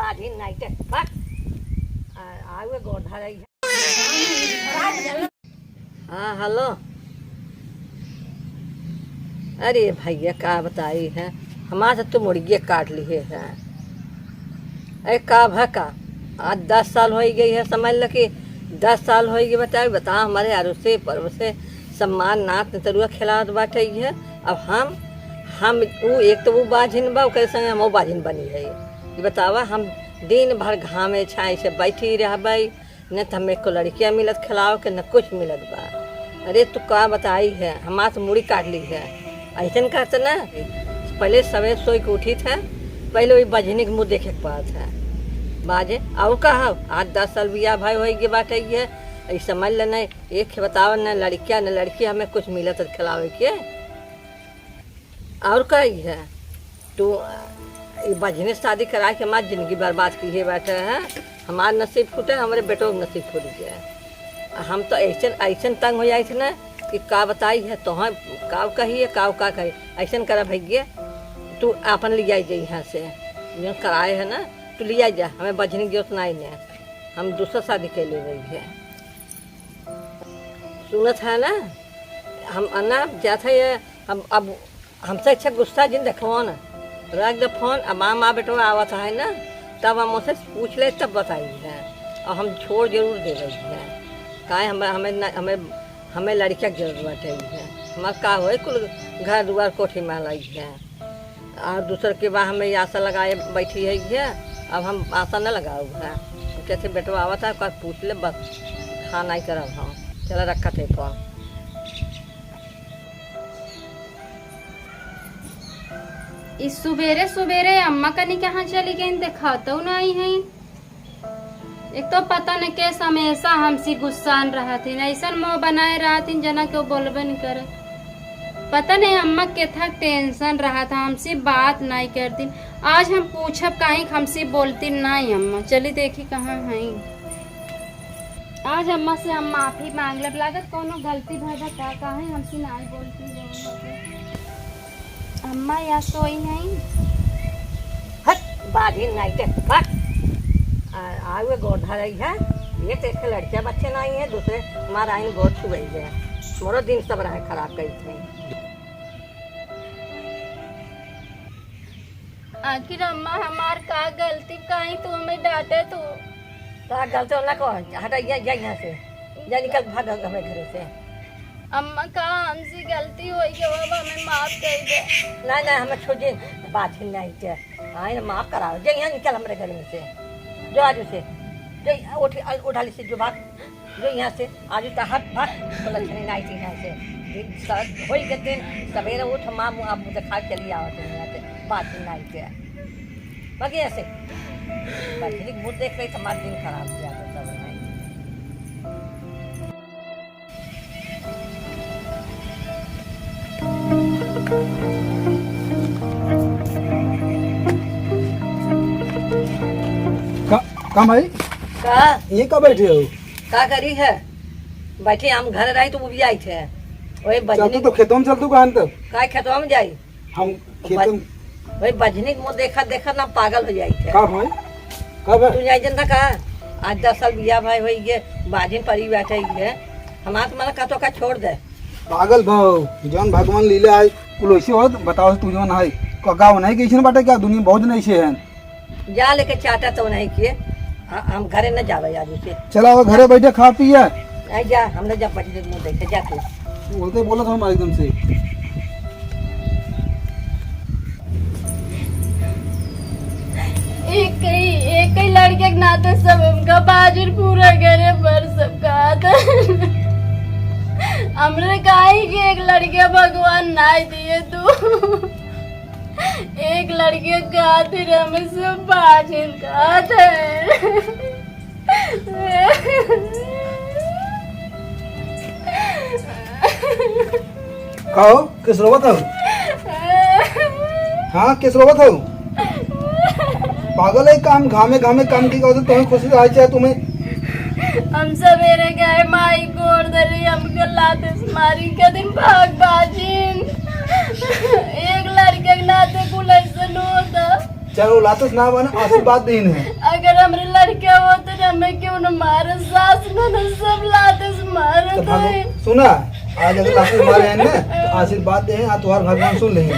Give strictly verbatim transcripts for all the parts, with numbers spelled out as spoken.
अभी नाइट है, बस। आ, आवे गोधा रही है। हाँ, हेलो। अरे भैया, का बताई है, हमार तो मुड़िए काट लिहे है। अरे का भा का, आज दस साल होइ गई है, समझ ल कि दस साल होइ गई। बताई, बतावा, हमारे अरुसे परुसे सम्मान नात नतरुआ खेलावत बाटे है। अब हम, हम, ऊ एक तो ऊ बाझिन बा, ओकरे संगे हमहू बाझिन बनी है। ये बतावा, हम दिन भर घामे छाई से बैठी रहबै, न त हमें एको लड़किया मिलत खेलावे के, न कुछ मिलत बा। अरे तू का बताई है, हमार तो मुड़ी काट ली है। ऐसन करत ना, पहले सवेर सोई के उठी था, पहले वही बजनी के मुँह देखे के पड़त है। बाजे, अउ का हो, आज दस साल बियाह भाई होइ गए बाटे है, ई समझ लेना, एक बतावा न लड़किया न लड़की हमें कुछ मिलत खेलावे के। और का ई है, तू, अ, ई बजने से शादी करा के हमार जिंदगी बर्बाद किहे बैठे है। हमार नसीब फूटे, हमरे बेटो के नसीब फूट गया। हम तो ऐसन, ऐसन तंग हो जाइत ना कि का बताई है, तोहर का कही है, का, का कही। ऐसन करा भैया, तू आपन लियाई जा यहाँ से, जो कराए है ना, तू लियाई जा, हमें बजने की जरूरत नहीं है, हम दूसरा शादी कर ले रही है। सुनत है ना, हम अना जात है, हम अब हमसे अच्छा गुस्सा जिन देखो ना, रख दे फोन। अब माँ, माँ बेटवा आवत है ना, तब हम उसे पूछ ले, तब बताई है। और हम छोड़ जरूर दे रही है, काहे हमें, हमें न, हमें, हमें लड़किया के जरूरत है, हमार का होए कुल घर दुआर कोठी में लगी है। और दूसर के बा हमें आशा लगाए बैठी है ये, अब हम आशा न लगाऊ है। हम कहते बेटवा आवत है, ओकर पूछ ले बस, हाँ नहीं करब हम। चला रखत है फोन। ई सुबेरे सुबेरे अम्मा कनी कहाँ चली गईन, देखातौ नाहीं हैं। एक तो पता न के हमेशा हमसे गुस्सान रहत हिन, ऐसन मुँह बनाए रहत हिन जना केहू बोलबे न करे। पता नहीं अम्मा केथा tension रहत है, हमसे बात नहीं करतीन। आज हम पूछब काहे कि हमसे बोलतीन नहीं अम्मा। चली देखी कहाँ हैं। आज अम्मा से हम माफी मांग लेब, लागत कौनो गलती भइल बा का, काहे हमसे नाहीं बोलती रहो। अम्मा या सोई हैं? हट, बाझिन नाहीं ते, हट। आ, आवे गोड़ धरई है, ये तो एक लड़किया बच्चे नाहीं है, दूसरे हमारा आइन गोड़ छुआई है। मोरो दिन सब रहे खराब करी थे। आखिर अम्मा हमार का गलती, काहे तू हमें डांटे तू? का गलती होला को? हटा, जा, जा यहाँ से। जा, निकल, भाग हमारे घर से। अम्मा का हमसे गलती होइ गई, अब हमें माफ कर दे। नहीं, नहीं, हमें छोड़ दे, बात ही नहीं के। हाँ, इन्हें माफ कराओ। जा यहाँ निकल हमारे घर में से। जो आज उसे। जो उठ, उठा ली से, जो भाग। जो यहाँ से आज तो हाथ भाग, तो लक्षण नहीं थी यहाँ से। दिन स-, होई के दिन सवेरे उठ, माँ मुँह आप मुझे खा चली आवत है यहाँ से, बात नहीं के। बाकी ऐसे, बाकी मुँह देख रही तो हमारा दिन खराब हो जाता सब नहीं। का, का माई? का? ये का बैठे हो? का करी है? बैठे हम घर रही तो वो भी आई थे। ओए चल तू बजनी तो खेतों में चल तू कहाँ तब? का खेतों में जाई? हम खेतों बज-, ओए बजनी को देखा देखा ना पागल हो जाई थे। का भाई? का भाई? तू नहीं जानता का? आज दस साल बियाह भाई होई गए, बाजिन परी बैठे ही है। हमार तो मन का तो का छोड़ दे। पागल भाव, जौन भगवान लीले आए, कुल वैसे होत, बताओ तू जौन है। का गाँव नहीं कैसे बाटे क्या? दुनिया बहुत नहीं से है। जा लेके चाटा तो नहीं किए, ह-, हम घरे न जावे आज उसे। चला वो घरे बैठे खा पिए। नहीं जा, हम न जा पटी मुँह देखे, जा तू। बोलते बोला था हम एकदम से। एक ही, एक ही लड़के के नाते सब हमका बाजुर पूरा घरे भर सब कहा था। हमरे काहे कि एक लड़के भगवान नाई दिए तू। एक लड़के खातिर हमें सब बाजिन खात है। कहो, किस रोवत हो? हाँ, किस रोवत हो? पागल है, काम घामे घामे काम की कहते तुम्हें खुशी आई चाहे तुम्हें। हम सवेरे गए माई गोड़ धरी, हमके लाते से मारी, के दिन भाग बाजिन। एक लड़के के नाते कुल ऐसन होता। चलो, लातस ना बना, आशीर्वाद दीन है। हमरे लड़के होते ना, हमें क्यों न मारे, सास ननद सब लाते से मारे तो भगव-, थे। सुना, आज अगर लाते मारे हैं ना, तो आशीर्वाद दे हैं, आज तुम्हारा भगवान सुन लेंगे।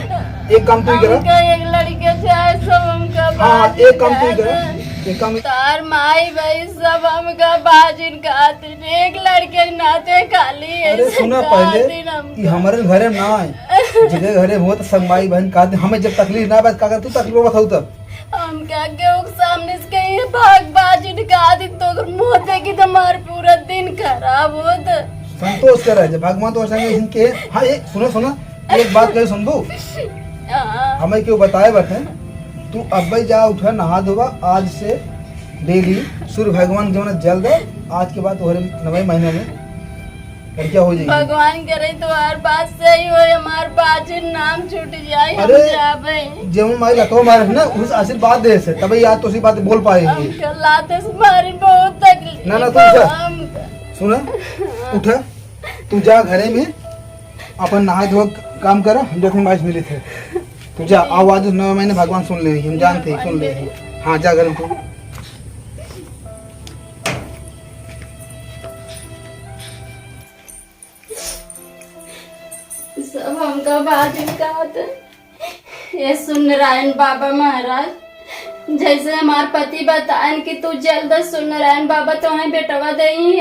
एक काम तू ही करा। हमका एक लड़के चाहे, सब हमका हाँ, बाजिन एक काम तू ही करा। कहते। एक काम तार माई भाई सब हमका बाजिन कहते, एक लड़के के नाते खाली अरे ऐसे सुना, पहले कहते ना कि हमका। हमारे घरे ना आए, जेके घरे हो तो सब माई बहन कहते, हमें जब तकलीफ ना बस का कर तू तकलीफ बताऊ तब। हम का केहू के सामने से कहीं भाग बाजी निकाल दी तो अगर मुंह देखी तो हमार पूरा दिन खराब होत। संतोष करे जे भगवान तो संगे इनके। हाँ, एक सुनो, सुनो, एक बात कहे सुनबू। हाँ। हमें क्यों बताए बटे, तू अब्बे जा उठा, नहा धोवा, आज से डेली सूर्य भगवान के जौन जल दे, आज के बाद तोहरे नवे महीने में लड़किया हो जाएगी। भगवान करे तो हर बात सही हो, हमार बाजिन नाम छूट जाए, हम अरे, जाबे। जेहू माई लतो मारे ना, उस आशीर्वाद दे से, तबे याद तो उसी बात बोल पाए हैं। हमका लाते से मारी बहुत तकलीफ ना, ना, तू उठा। हम सुना, उठा, तू जा घरे में, अपन नहाए धोए काम करा, हम देखो माई मिली थे। तू जा, आओ आज नौ महीने भगवान सुन ले, हम जानते हैं, सुन ले। हाँ, जा घरे में तू। सब हमका बाजिन कहत। ये सूर्यनारायण बाबा महाराज, जैसे हमार पति बताएन कि तू जल्द सूर्यनारायण बाबा तोहे बेटवा देई,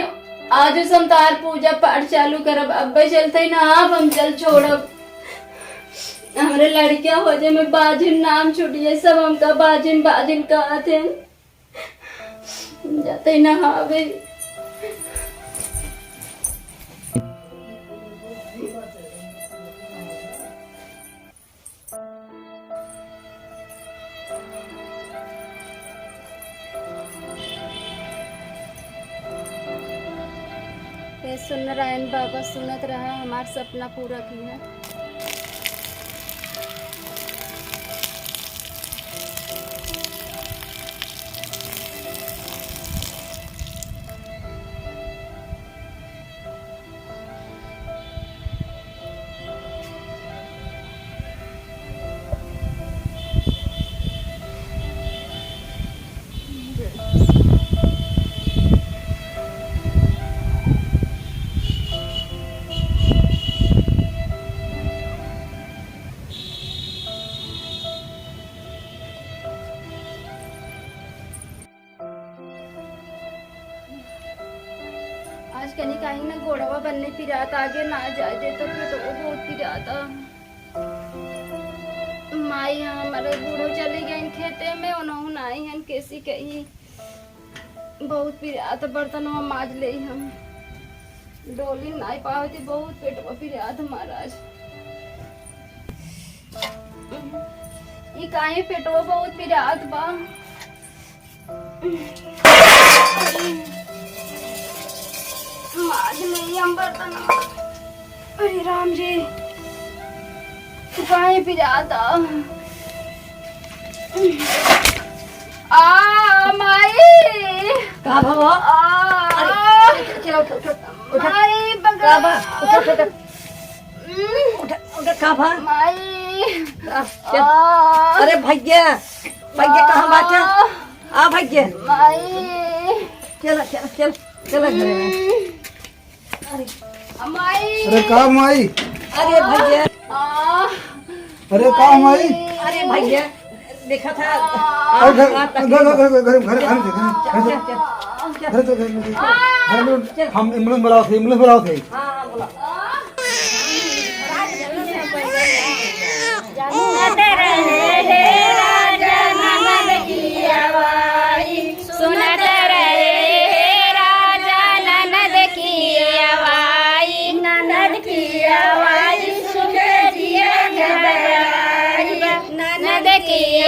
आज से हम तोहार पूजा पाठ चालू करब। अब्बे चलते ही ना, अब हम जल छोड़ब। हमरे लड़किया हो जे में बाजिन नाम छूट जाए, सब हमका बाजिन बाजिन कहत हैं। जाते नहावे। हे सूर्यनारायण बाबा, सुनत रहा, हमार सपना पूरा किया। आज कनी काहे ना गोड़वा बन्ने पिरात, आगे ना जाए दे तो पेटवा बहुत पिरात। माई, हमारे बूढ़ो चली गईन खेते में, उनहु ना आई हन, कैसी कही। बहुत पिरात, बर्तनवा माज लेई हम। डोली नाई पावती, बहुत पेटवा पिरात महाराज। ई काहे पेटवा बहुत पिरात बा। माज लेई हम बर्तनवा। अरे राम जी, तू काहे पिरात? आ, माई। का भवा? आ। अरे, चलो, उठो, उठो, उठो। माई, पकड़। का बा? उठो, उठो, उठो। उठो, उठो, का बा? माई। आ, चल। आ। अरे भैया, भैया कहाँ बाटे? आ। आ भैया। माई। चला, चला, चला, चला घरे में। अरे। माई। अरे का माई? अरे भैया। आ, अरे का माई? अरे भैया, देखा था। अरे घर, आ, घर, घर, घर, घर, घर, घर, घर, घर, घर, चल, चल, चल, चल। घर, घर, घर, घर, घर में चल। हम एम्बुलेंस बुलाओ थे, एम्बुलेंस बुलाओ थे। हाँ, हाँ, बुलाओ। सुनत रहे हे राजा ननद की आवाई, सुनत रहे हे राजा ननद की आवाई, ननद की आवाई सुन के जिया घबराई, ननद की